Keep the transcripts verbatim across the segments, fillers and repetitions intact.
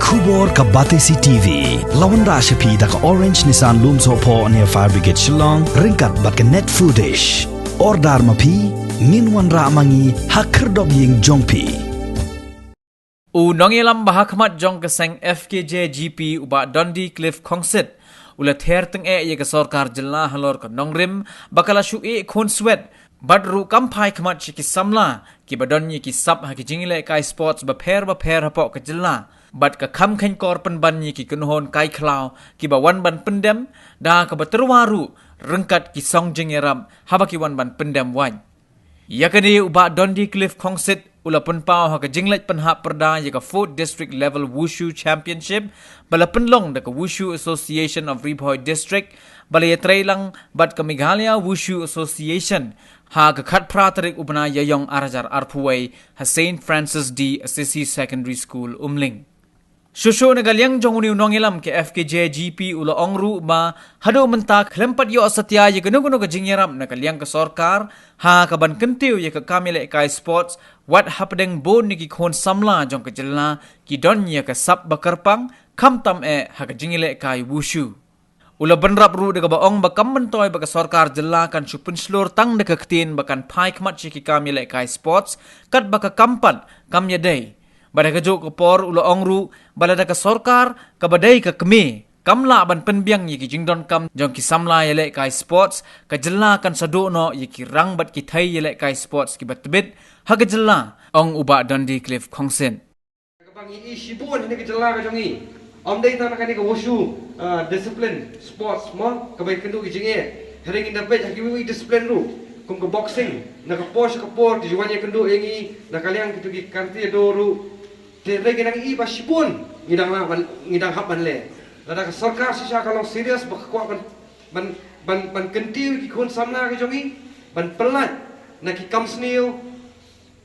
Khubor ka Batesi T V. La wanrah sha phi da ka Orange Nissan Lumsohphoh near Fire Brigade Shillong, ryngkat bad ka Net Foodish. Order ma phi, ngin wanrah ma ngi ha khyrdop ïing jong phi. U nongïalam ba ha khmat jong ka seng F K J G P u Bah Dundee Cliff Khongsit u la ther tyngeh ïa ka sorkar jylla halor ka nongrim ba ka la shu ïeh khun swet bad ruh kam phai khmat sha ki samla kiba don ïa ki sap ha ki jingïalehkai sports bapher bapher hapoh ka jylla, bad ka kham kheiñkor pynban ïa ki kynhun kai khlaw kiba wan ban pyndem da kaba tyrwa ruh ryngkat ki song jingïarap haba ki wan ban pyndem wait. Ïa kane u Bah Dundee Cliff Khongsit u la pynpaw ha ka jingleit pynhap pyrda ïa ka fourth District Level Wushu Championship ba la pynlong da ka Wushu Association of Ri Bhoi District, ba la ïatrei lang bad ka Meghalaya Wushu Association ha ka khatphra tarik u bnai Ïaïong ar hajar arphew wei ha Saint Francis de Assisi Secondary School, Umling. Shuh shuh na ka liang jong une u nongïalam ka F K J G P u la ong ruh ba haduh mynta khlem pat ïoh satia ïa kano kano ka jingïarap na ka liang ka sorkar ha kaban kyntiew ïa ka kam ïalehkai sports, wat hapdeng bun na ki khun samla jong ka jylla ki don ïa ka sap ba kyrpang, khamtam eh ha ka jingïalehkai wushu. U la bynrap ruh da kaba ong ba kam myntoi ba ka sorkar jylla kan shu pynshlur tang da ka ktien ba kan phai khmat sha ki kam ïalehkai sports, katba ka kam pat kam ïadei. Bad ha kajuh ka por u la ong ruh ba lada ka sorkar kaba dei ka kmie kam lah ban pynbiang ïa ki jingdonkam jong ki samla ïalehkai sports, ka jylla kan sa duh noh ïa ki rang bad ki thei ïalehkai sports kiba tbit ha ka jylla, ong u Bah Dundee Cliff Khongsit. Kaba ngi ïohi shibun ha kane ka jylla ka jong ngi, ym dei tang na kane ka wushu, ah, discipline sports mo, kaba ïakynduh ki jingeh. Hynrei ngin da peit ha kiwei kiwei discipline ruh, kum ka boxing, na ka por sha ka por ki ju wan ïakynduh ïa ngi na ka liang kito ki karate do ruh. Te hynrei ngi dang ïohi ba shibun ngi dang lah ban, ngi dang hap ban leh. Lada ka sorkar shisha ka long serious ba ka kwah ban, ban, ban, ban kyntiew ki khun samla ka jong ngi, ban pyllait na ki kam sniew,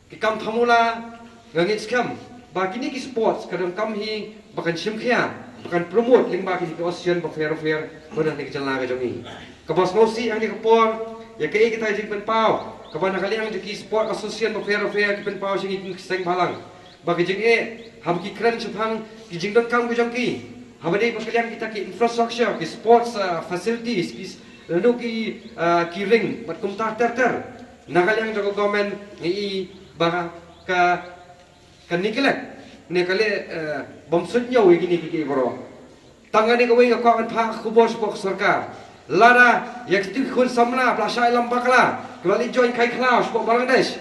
ki kam thamula, nga ngeit skhem ba kine ki sports ka donkam hi ba kan shim khia, ba kan promote lyngba kine ki association bapher bapher ba don ha kane ka jylla ka jong ngi. Kaba sngewsih ha kane ka por, ïa kaei kata ka jingpynpaw kaba na ka liang jong ki sport association bapher bapher ki pynpaw sha ngi kum ki seng bhalang, ba ka jingeh haba ki kren shaphang ki jingdonkam ka jong ki, haba dei ba ka liang kita ki infrastructure, ki sports, ah, facilities, ki s-, naduh ki, ah, ki ring bad kumta ter ter. Na ka liang jong ka government ngi ïohi ba ka, ka neglect ne ka leh, eh, bym suidñiew ïa kine kiei kiei baroh. Tang kane kawei nga kwah ban phah khubor shapoh ka sorkar. Lada ïa kito ki khun samla ba la shah ïalam bakla, ki la leit join kai khlaw shapoh Bangladesh,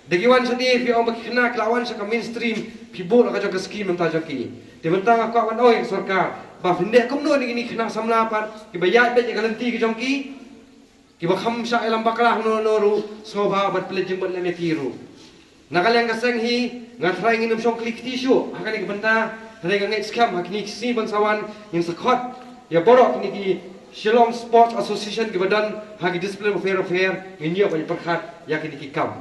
da ki wan shane phi ong ba ki khynnah ki la wan sha ka mainstream, phi buh la ka jong ka scheme mynta jong ki. Te mynta nga kwah ban ong ïa ka sorkar ba phin leh kumno ïa kine ki khynnah samla pat kiba ïaid beit ïa ka lynti ka jong ki, kiba kham shah ïalam bakla hangno hangno ruh, sngewbha ban pynleit jingmut lem ïa ki ruh. Na ka liang ka seng hi, nga tharai ngin ym shong khlieh kti shuh ha kane ka bynta, hynrei nga ngeit skhem ha kine ki sngi ban sa wan ngin sa khot ïa baroh kine ki Shillong Sports Association kiba don ha ki discipline bapher bapher, ngin ïoh ban ïa pyrkhat ïa kine ki kam.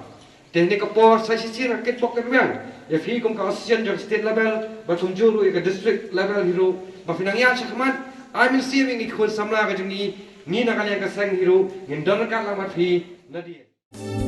Te ha kane ka por sa shisien nga kitbok kitrwiang ïa phi kum ka association jong ka state level bad kumjuh ruh ïa ka district level hi ruh, ba phin nang ïaid shakhmat ai mynsiem ïa ngi ki khun samla ka jong ngi, ngi na ka liang ka seng hi ruh ngin don ryngkat lang bad phi nadien.